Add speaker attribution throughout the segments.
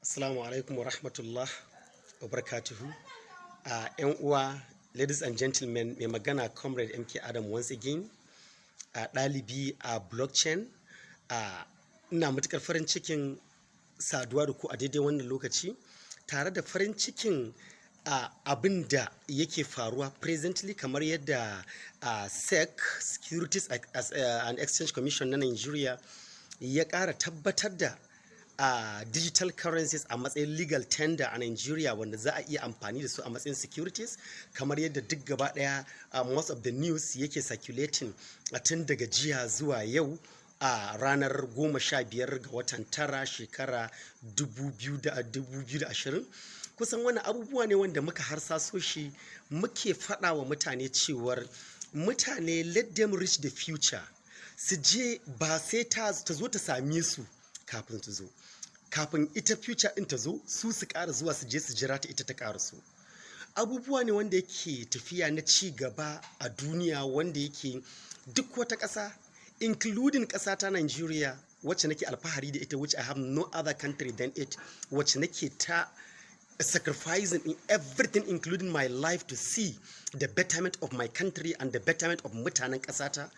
Speaker 1: Assalamu alaikum wa rahmatullah wa barakatuhu. 'Yan uwa, ladies and gentlemen, mai magana Comrade MK Adam once again, a ɗalibi a blockchain. Ina matuƙar farin cikin saduwa da ku a daidai wannan lokaci, tare da farin cikin abin da yake faruwa presently, kamar yadda SEC, Securities and Exchange Commission na Nigeria, ya ƙara tabbatar da digital currencies a matsayin legal tender a Nigeria, wanda za a iya amfani da su a matsayin securities, kamar yadda duk gaba ɗaya most of the news yake circulating a tun daga jiya zuwa yau, a ranar 15 ga watan tara, shekara 2020. Kusan wani abubuwa ne wanda muka harsaso shi, muke faɗa wa mutane cewar mutane, let them reach the future, su je, ba sai ta zo ta same su kafin su zo, kafin ita future ɗin ta zo, su su ƙara zuwa su je su jira ta ita ta ƙara su. Abubuwa ne wanda yake tafiya na ci gaba a duniya, wanda yake duk wata ƙasa, including ƙasa ta Nigeria, wacce nake alfahari da ita, which I have no other country than it, wacce nake ta sacrificing in everything, including my life, to see the betterment of my country and the betterment of mutanen ƙasata.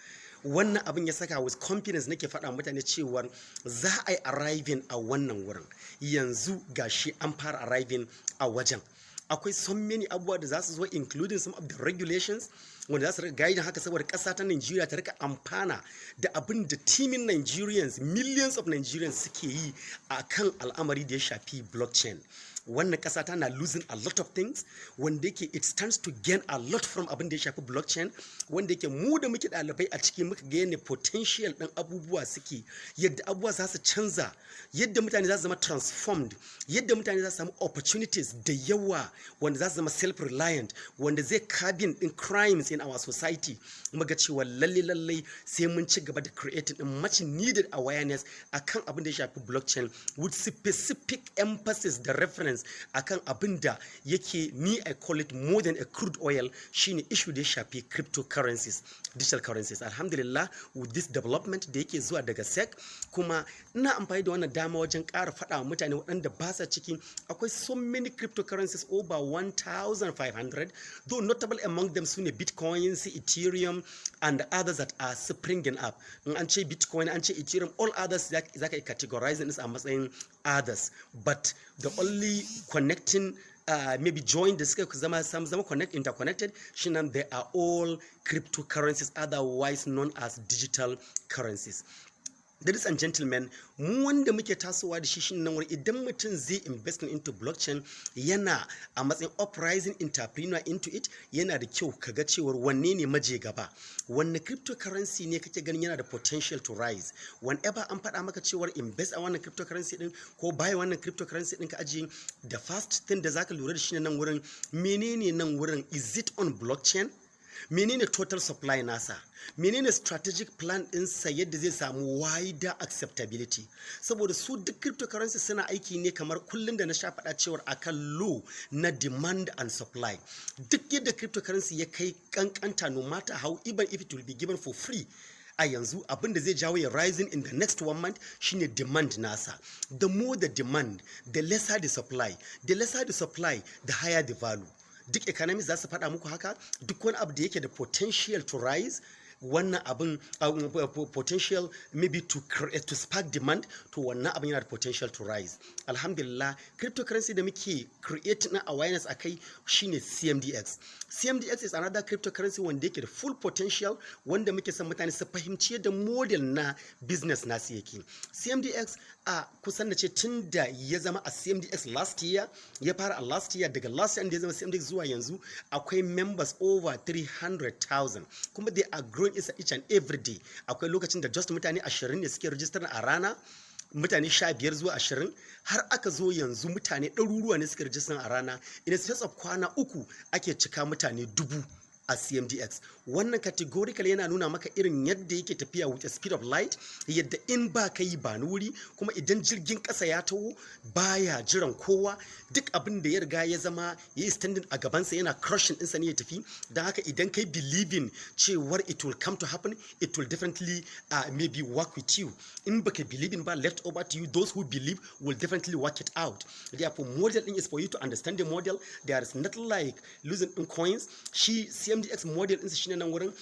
Speaker 1: Wannan abin ya saka with confidence nake faɗa mutane cewar za a yi arriving a wannan wurin. Yanzu gashi an fara arriving a wajen. Akwai so many abubuwa da za su zo, including some of the regulations wanda za su rika guiding haka, saboda ƙasa ta Nigeria ta rika amfana da abin da teeming Nigerians, millions of Nigerians suke yi a kan al'amari da ya shafi blockchain. Wannan ƙasa tana losing a lot of things wanda yake it stands to gain a lot from abin da ya shafi blockchain, wanda yake mu da muke ɗalibai a ciki muka ga yadda potential ɗin abubuwa suke, yadda abubuwa za su canza, yadda mutane za su zama transformed, yadda mutane za su samu opportunities da yawa wanda za su zama self-reliant, wanda zai curbing ɗin crimes in our society. Muga cewa lalle lalle sai mun ci gaba da creating din much needed awareness akan abin da ya shafi blockchain, with specific emphasis da reference akan abin da yake ni I call it more than a crude oil, shine issue da ya shafi cryptocurrencies, digital currencies. Alhamdulillah, with this development da yake zuwa daga SEC. Kuma ina amfani da wannan dama wajen ƙara faɗa wa mutane waɗanda ba sa ciki, akwai so many cryptocurrencies, over 1500, though notable among them sune Bitcoin, Ethereum and others that are springing up. In an ce Bitcoin, an ce Ethereum, all others za ka yi categorizing this a matsayin others, but the only connecting maybe join da suka zama zama connect interconnected shi nan, they are all cryptocurrencies, otherwise known as digital currencies. Ladies and gentlemen, mu wanda muke tasowa da shi shine nan, idan mutum zai invest into blockchain, yana a matsayin uprising entrepreneur into it, yana da kyau kaga cewar wanne ne maje gaba, wanne cryptocurrency ne kake ganin yana da potential to rise. Whenever an faɗa maka cewar invest a wannan cryptocurrency din ko buy wannan cryptocurrency din ka ajiye, the first thing da zaka lura da shi nan wurin, menene nan wurin? Is it on blockchain? Menene total supply nasa? Menene strategic plan ɗinsa yadda zai samu wider acceptability? Saboda su duk cryptocurrency suna aiki ne, kamar kullum da na sha faɗa, cewar akan law na demand and supply. Duk yadda cryptocurrency ya kai kankanta, no matter how, even if it will be given for free a yanzu, abin da zai jawo ya rising in the next one month shine demand nasa. The more the demand, the lesser the supply. The lesser the supply, the higher the value. Duk economists za su faɗa muku haka. Duk wani abu da yake da potential to rise, wannan abin potential maybe to create, to spark demand, to wannan abin yana da potential to rise. Alhamdulillah, cryptocurrency da muke create na awareness akai shine CMDX. CMDX is another cryptocurrency wanda yake da full potential, wanda muke son mutane su fahimci yadda model na business nasu yake. CMDX, a kusan da ce tun da ya zama a CMDX last year, ya fara a last year, daga last year da ya zama CMDX zuwa yanzu, akwai members over 300,000, kuma they are growing each and every day. Akwai lokacin da just mutane 20 ne suke register a rana, mutane 15 zuwa 20, har aka zo yanzu mutane ɗaruruwa ne suke register a rana. In a space of kwana 3 ake cika mutane 1000. a CMDX. Wannan categorical yana nuna maka irin yadda yake tafiya with the speed of light, yadda in ba ka yi ba ni wuri. Kuma idan jirgin ƙasa ya taho, baya jiran kowa. Duk abin da ya riga ya zama ya yi standing a gabansa, yana crushing ɗinsa ne ya tafi. Don haka idan kai believing cewar it will come to happen, it will definitely maybe work with you. In baka believing ba, left over to you. Those who believe will definitely work it out. Therefore, model din is for you to understand the model. There is nothing like losing in coins. Shi CMDX model ɗinsa shine nan wurin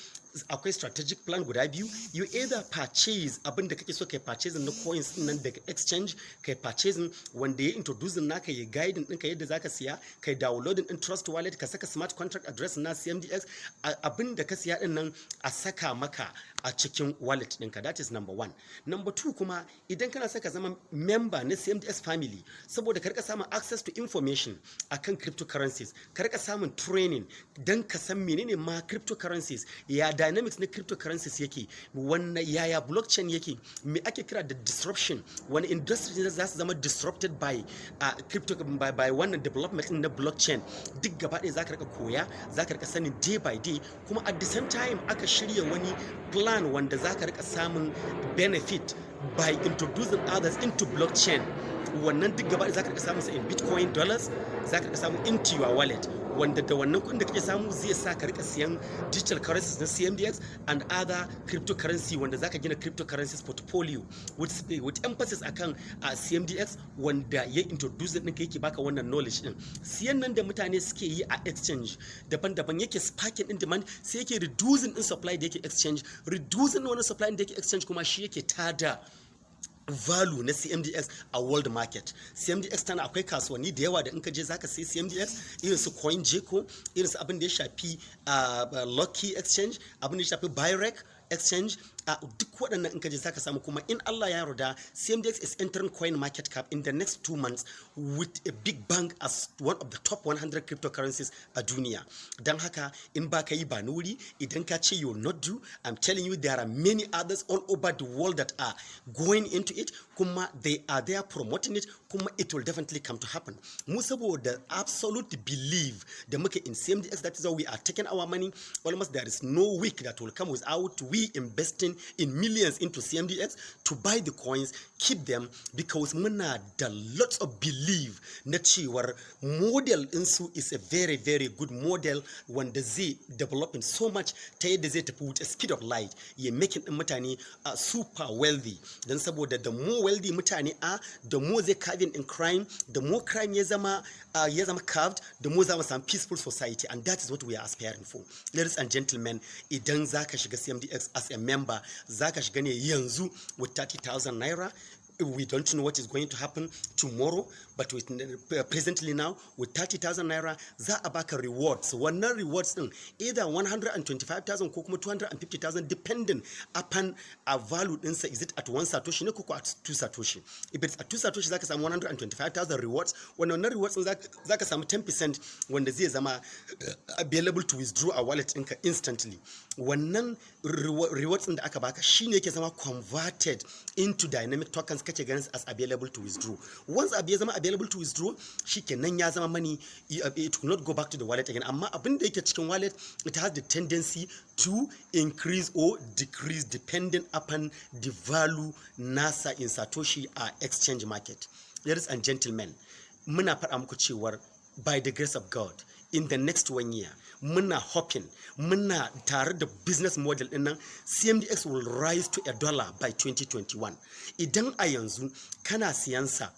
Speaker 1: akwai strategic plan guda biyu. You either purchase abin da kake so kai purchase na coins din nan daga exchange, kai purchasing wanda ya introduce naka, ya guiding ɗinka yadda zaka siya, kai downloading din Trust Wallet, ka saka smart contract address na CMDX, abin da ka siya din nan a saka maka a cikin wallet ɗinka. That is number one. Number two kuma, idan kana saka zama member na CMDX family, saboda ka rika samun access to information akan cryptocurrencies, ka rika samun training don ka san menene ma cryptocurrencies, ya dynamics na cryptocurrencies yake, wannan yaya blockchain yake, me ake kira da disruption, wani industry ne za su zama disrupted by crypto, by wannan development na blockchain. Duk gaba ɗaya za ka rika koya, za ka rika sanin day by day. Kuma at the same time aka shirya wani plan wanda za ka rika samun benefit by introducing others into blockchain. Wannan duk gaba za ka rika samun sa in Bitcoin dollars, za ka rika samu into your wallet, wanda da wannan kuɗin da kake samu zai sa ka rika siyan digital currencies na CMDX and other cryptocurrency, wanda zaka gina cryptocurrencies portfolio with emphasis akan CMDX, wanda ya introduce ɗinka, yake baka wannan knowledge din. Siyan nan da mutane suke yi a exchange daban-daban yake sparking din demand, sai yake reducing din supply da yake exchange. Reducing wannan supply da yake exchange kuma shi yake tada value na CMDX a world market. CMDX tana akwai kasuwanni da yawa da in ka je zaka sai CMDX, irin su CoinGecko, irin su abin da ya shafi Lucky Exchange, abin da ya shafi Birek Exchange. A duk waɗannan in ka je zaka samu. Kuma in Allah ya yarda, CMDX is entering Coin Market Cap in the next 2 months with a big bang as one of the top 100 cryptocurrencies a duniya. Don haka in ba ka yi ba wuri, idan ka ce you will not do, I'm telling you, there are many others all over the world that are going into it, kuma they are there promoting it, kuma it will definitely come to happen. Mu saboda absolute belief da muke in CMDX, that is why we are taking our money. Almost there is no week that will come without we investing in millions into CMDX to buy the coins, keep them, because muna da lots of belief na cewar model ɗinsu is a very, very good model wanda zai developing so much ta yadda zai tafi with a speed of light, ya making ɗin mutane super wealthy. Don saboda the more wealthy mutane are, the more zai carving in crime. The more crime ya zama carved, the more za mu samu peaceful society, and that is what we are aspiring for. Ladies and gentlemen, idan zaka shiga CMDX as a member, zaka shiga ne yanzu with 30,000 naira. We don't know what is going to happen tomorrow, but with presently now, with 30,000 naira za a baka rewards. Wannan rewards din, either 125,000 ko kuma 250,000, depending upon a value dinsa, is it at 1 satoshi ne ko at 2 satoshi. If it's at 2 satoshi, zaka samu 125,000 rewards. Wannan rewards din zaka samu 10% wanda zai zama available to withdraw a wallet ɗinka instantly. Wannan rewards din da aka baka shine yake zama converted into dynamic tokens kake ganin as available to withdraw. Once abu ya zama available to withdraw, shikenan ya zama money. It will not go back to the wallet again. Amma abin da yake cikin wallet, it has the tendency to increase or decrease depending upon the value nasa in satoshi a exchange market. Ladies and gentlemen, muna faɗa muku cewar by the grace of God, in the next one year, muna hoping, muna tare da business model din nan, CMDX will rise to $1 by 2021. Idan a yanzu kana siyansa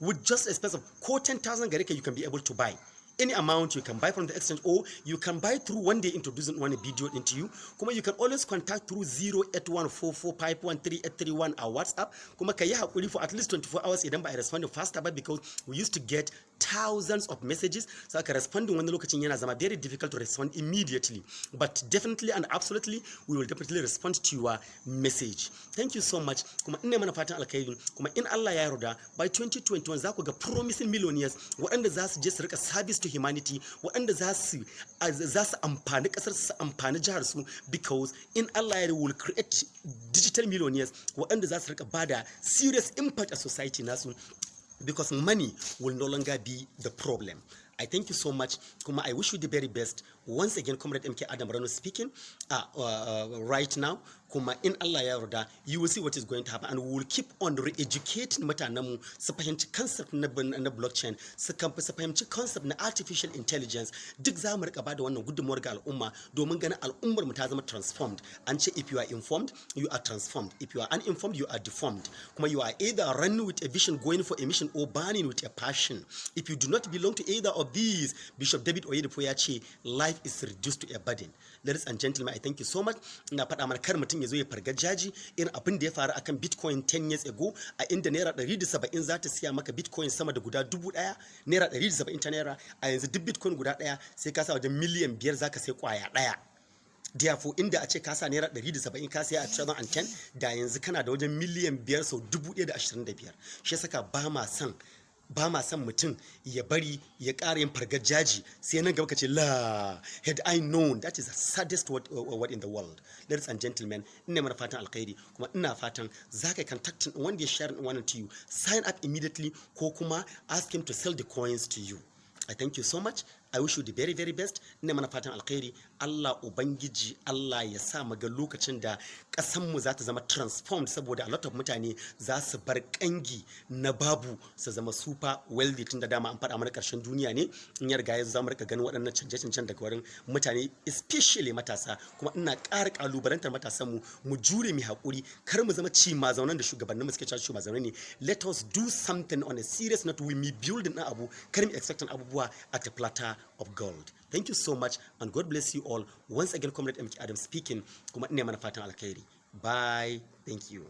Speaker 1: with just a space of ko 10,000 gare ka, you can be able to buy any amount. You can buy from the exchange or you can buy through one day introducing one video into you. Kuma you can always contact through 08144513831 a WhatsApp. Kuma ka yi hakuri for at least 24 hours idan ba a respond faster ba, because we used to get thousands of messages, so aka responding wani lokacin yana zama very difficult to respond immediately. But definitely and absolutely, we will definitely respond to your message. Thank you so much. Kuma ina mana fatan alkhairi. Kuma in Allah ya yarda, by 2021 za ku ga promising millionaires waɗanda za su je su rika service to humanity, waɗanda za su amfani ƙasar su, amfani jihar su, because in Allah ya will create digital millionaires waɗanda za su rika bada serious impact a society nasu, because money will no longer be the problem. I thank you so much, kuma I wish you the very best. Once again, Comrade MK Adam Rano speaking right now. Kuma in Allah ya yarda, you will see what is going to happen, and we will keep on re-educating mutanenmu su fahimci concept na blockchain, su fahimci concept na artificial intelligence. Duk za mu rika bada wannan gudunmuwar ga al'umma domin ganin al'ummar mu ta zama transformed. An ce if you are informed, you are transformed. If you are uninformed, you are deformed. Kuma you are either running with a vision, going for a mission, or burning with a passion. If you do not belong to either of these, Bishop David Oyedepo ya ce life is reduced to a burden. Ladies and gentlemen, I thank you so much. Ina faɗa mana, kar mutum ya zo ya farga jaji irin abin da ya faru akan Bitcoin 10 years ago, a inda naira 170 za ta siya maka Bitcoin sama da guda 1000. Naira 170 ta naira a yanzu, duk Bitcoin guda ɗaya sai ka sa wajen miliyan 5 za ka sai kwaya ɗaya. Therefore, inda a ce ka sa naira 170 ka siya a 2010, da yanzu kana da wajen miliyan 5 sau 1025. Shi saka ba ma son mutum ya bari ya ƙara yin fargar jaji, sai nan gaba ka ce, "La, had I known." That is the saddest word in the world. Ladies and gentlemen, ina mana fatan alkhairi, kuma ina fatan za ka contacting wanda ya share wannan to you, sign up immediately, ko kuma ask him to sell the coins to you. I thank you so much. I wish you the very, very best. Ina mana fatan alkhairi. Allah Ubangiji, Allah ya sa mu ga lokacin da ƙasanmu za ta zama transformed, saboda a lot of mutane za su bar kangi na babu su zama super wealthy, tun da dama an faɗa mana ƙarshen duniya ne in ya riga ya zo, za mu rika ganin waɗannan canje-canjen daga wurin mutane, especially matasa. Kuma ina ƙara ƙalubalantar matasanmu, mu jure, mu haƙuri, kar mu zama ci ma zaunan da shugabanninmu suke cewa ma zaune ne. Let us do something on a serious note. We me building na abu, kar mu expecting abubuwa at a platter of gold. Thank you so much and God bless you all. Once again, Comrade MK Adam speaking, kuma ina mana fatan alkhairi. Bye. Thank you.